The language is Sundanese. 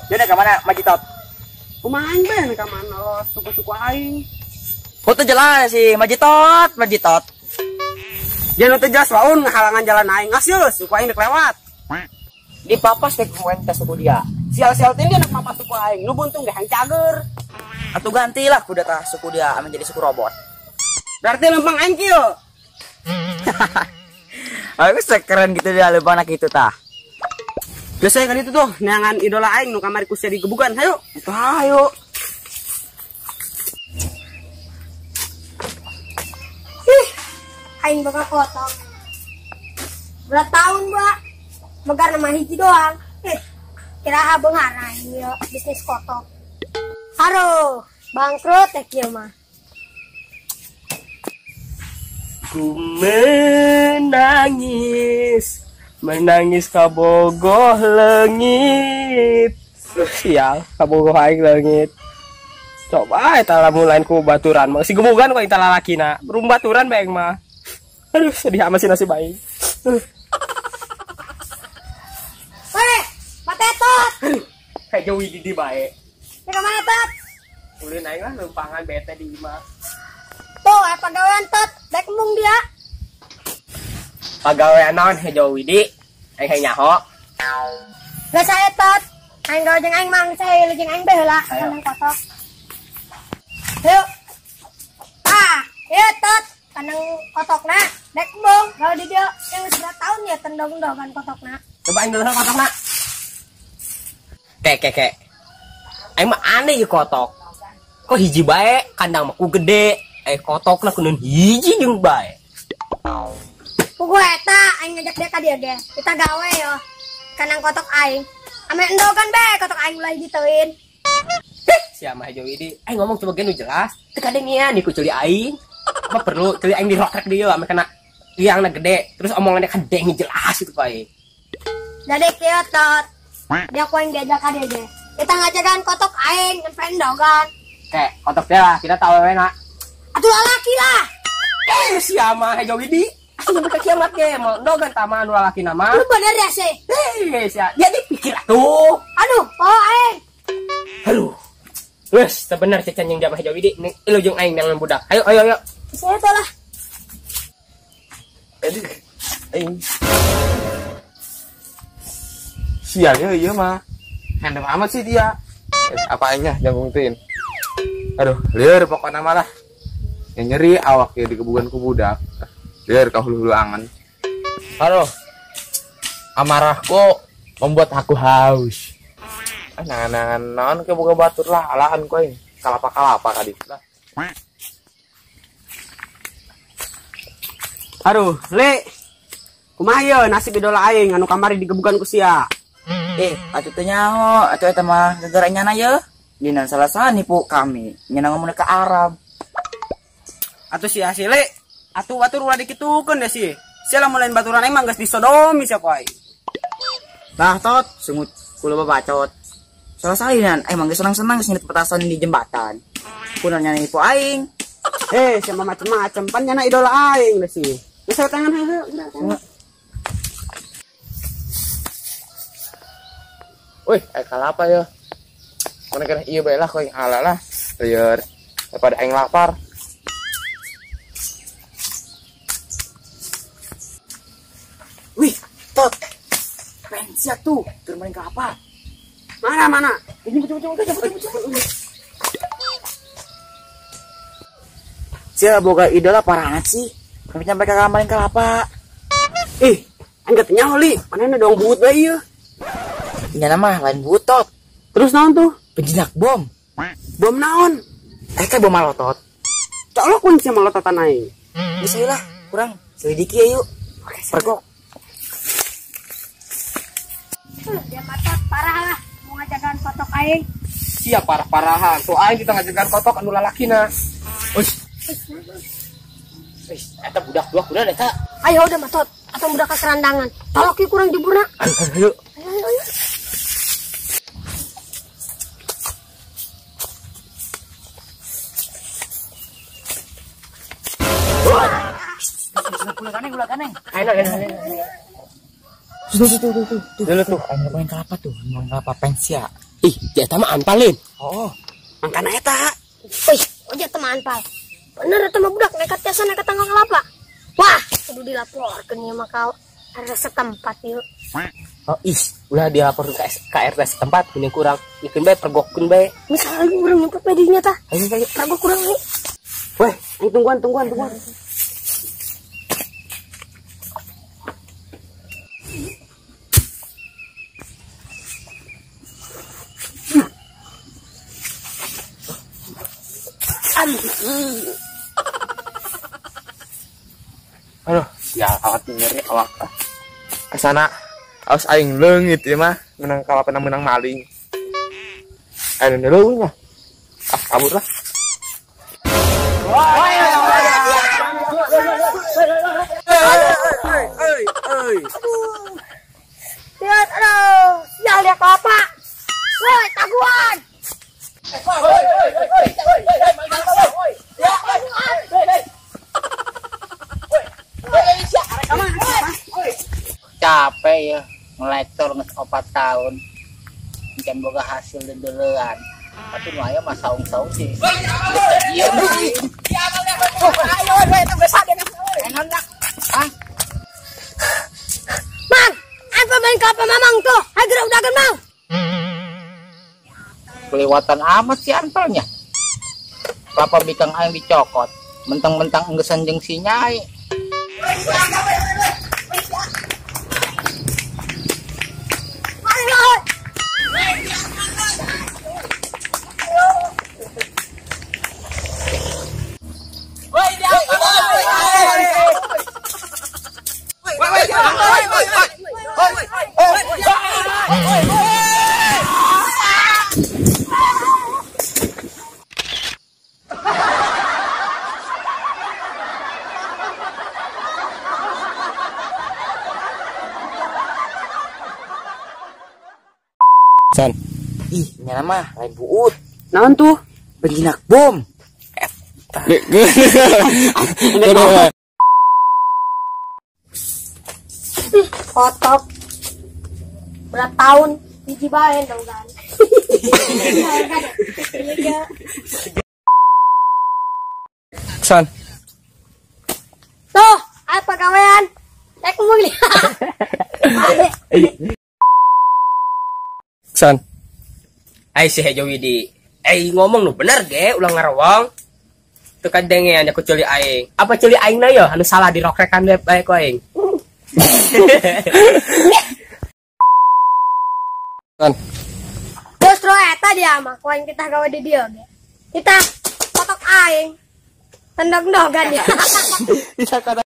Dia ka mana Majitot? Kumaha aing bae ka mana lo suku-suku aing. Foto jelas sih Majitot, Majitot. Dia nu teu jelas waun ngahalangan jalan aing. Ngasius, suku aing dek lewat. Di papas teh ku teh suku dia. Sial-sial teh dia nak mapas suku aing. Nu buntung ge hayang cager. Atuh gantilah ku data suku dia menjadi suku robot. Berarti lempang aing kieu. Aku keren gitu dia lempang anak itu tah. Biasanya kan itu tuh neangan idola aing nu kamari ku sia digebugan. Hayu. Hayu. Ih, aing bakal kotok. Berapa tahun, Mbak? Megar nama hiji doang. Kira beunghar aing ieu bisnis kotok. Aduh, bangkrut teh kieu mah. Ku menangis, menangis kabogoh leungit. Sial, kabogoh aing leungit. Coba eta lamun lain ku baturan mah si gebugan kok eta lalakina. Berum baturan bae mah. Aduh, sedih amat sih nasib aing. Weh, patetot. Kayak jauh di bae. Ya ka mana, Tot? Ulin aing lah lempangan bete di imah. Tuh, aya pagawean Tot, dek embung dia. Pagawean naon hejo Widi? Aing hayang nyaho. Geus aya Tot. Aing gawe jeung aing mang saya jeung aing bae heula kandang kotok. Yuk. Ah, ieu Tot, kandang kotokna dek embung gawe di dieu yang geus berapa tahun ya tendong-dongan kotokna. Coba aing dulu kotokna. Kek kek kek. Aing mah aneh ieu kotok. Kok hiji bae kandang mah ku gede, kotokna kuneun hiji jeung bae. Puguh eta aing ngajak dia ka dieu ge. Kita gawe yo. Kandang kotok aing. Ame endogan bae kotok aing ulah hiji. Sia mah hejo Widi. Aing ngomong coba ge nu jelas. Teu kadengean ieu ku ceuli aing. Apa perlu ceuli aing dirokrek dieu ame kana liangna gede. Terus omongannya kadenge jelas itu ku aing. Jadi kieu Tot. Dia ku aing diajak ka dieu ge. Kita ngajagan kotok aing ngan endogan. Kek, kotok dia lah, kita tahu wewe nak. Atuh lalaki lah. Sia mah hejo Widi. Atuh sampai ke kiamat ge, mau endogan tama anu lalaki nama. Lu bener ya sih? Sia, dia dipikir atuh. Aduh, oh aing. Aduh. Wes, sebenar cecan yang dia mah hejo Widi. Nih, lu jeung aing nang budak. Ayo, ayo, ayo. Saya tuh lah. Aduh, aing. Sial ya iya mah. Handem amat sih dia. Apa aingnya jangkungtin. Aduh, lieur pokoknya malah. Yang nyeri awak ya digebugan ku budak. Lieur ka hulu-hulu angan. Aduh. Amarahku membuat aku haus. Ah, nangan-nangan naon ke boga batur lah, alaan ku aing. Kalapa-kalapa ka ditu lah. Aduh, Le. Kumaha ieu nasib idola aing anu kamari digebugan ku sia? Atuh teu nyaho, atuh eta mah gegara nyana ye. Dina salah nipu kami, nyana ngomong ke Arab. Atuh sia si Le, atuh batur ulah dikitukeun deh sih. Sia lamun lain baturan aing mah geus disodomi sia ku aing. Tah Tot, sungut kula babacot. Salah salinan, aing mah geus senang-senang geus ngeliat petasan di jembatan. Kunaon nyana nipu aing. Sia mah macem-macem pan nyana idola aing deh sih. Geus tangan heuh, geus. Wih, kalapa ya. Mana kena iya bae lah kau yang ala lah. Lieur daripada aing lapar. Wih, Tot. Pensia tuh, tur main kelapa. Mana mana? Coba. Sia boga idola parah sih. Sampai nyampe ka main kelapa. Ih, aing teu nyaho li. Manehna dong buut bae ieu. Nyana mah lain butot. Terus naon tuh? Penjinak bom. Bom naon? Teh bom malotot. Colok kun sia malototan aing. Geus lah, kurang selidiki ya yuk. Oke, pergok. Dia matot parah lah mau ngajagan kotok aing. Sia parah-parahan. Tuh aing kita ngajagan kotok anu lalakina. Ush. Wis, eta budak dua kuda eta. Ayo udah matot, atau budak keserandangan. Tolok ieu kurang jeburna. Ayo. Ayo, ayo. Ulah kaneng. Ayo, ayo. Tuh. Dulu tuh. Aing main kelapa tuh, main kelapa pensia. Ih, eta mah anpalin. Oh, mangkana eta. Wih, oja teman anpal. Bener eta mah budak nekat jasa nekat tanggal kelapa. Wah, kudu dilaporkeun ieu mah ka RT setempat ieu. Oh, ih, ulah dilaporkeun ka RT setempat mending kurang ikeun bae pergokkeun bae. Misalnya urang nyumput bae dinya tah. Ayo ayo, pergok kurang ieu. Weh, tungguan. Aduh, ya awak nyeri awak. Kesana awas aing leungit ieu mah, menang kalapa menang maling. Ayo leuwih mah. Ah, kabur lah. Lihat, aduh, sial dia kelapa. Woi, taguan. Capek ya ngelektor nges 4 tahun mungkin boga hasil dendelean tapi nu aya mah saung-saung sih. Iya. Mang, apa main kelapa mamang tuh? Ayo gerak udagan mang. Kelewatan amat si anpalnya. Kelapa bikang aing dicokot, mentang-mentang enggesan jeung si Nyai. San. Ih, nyala mah lain buut. Naon tuh? Penjinak bom. Ih, kotok. Berapa tahun biji bae dong kan. San. Tuh, apa gawean? Rek meuli. San. Ai si Hejo Widi. Ngomong nu bener ge ulah ngarawang. Teu kadengean ku ceuli aing. Apa ceuli aing na yo anu salah dirokrekan bae ku aing. San. Justru eta dia mah ku aing kita gawe di dieu ge. Kita kotok aing. Tendog-ndogan dia. Bisa kata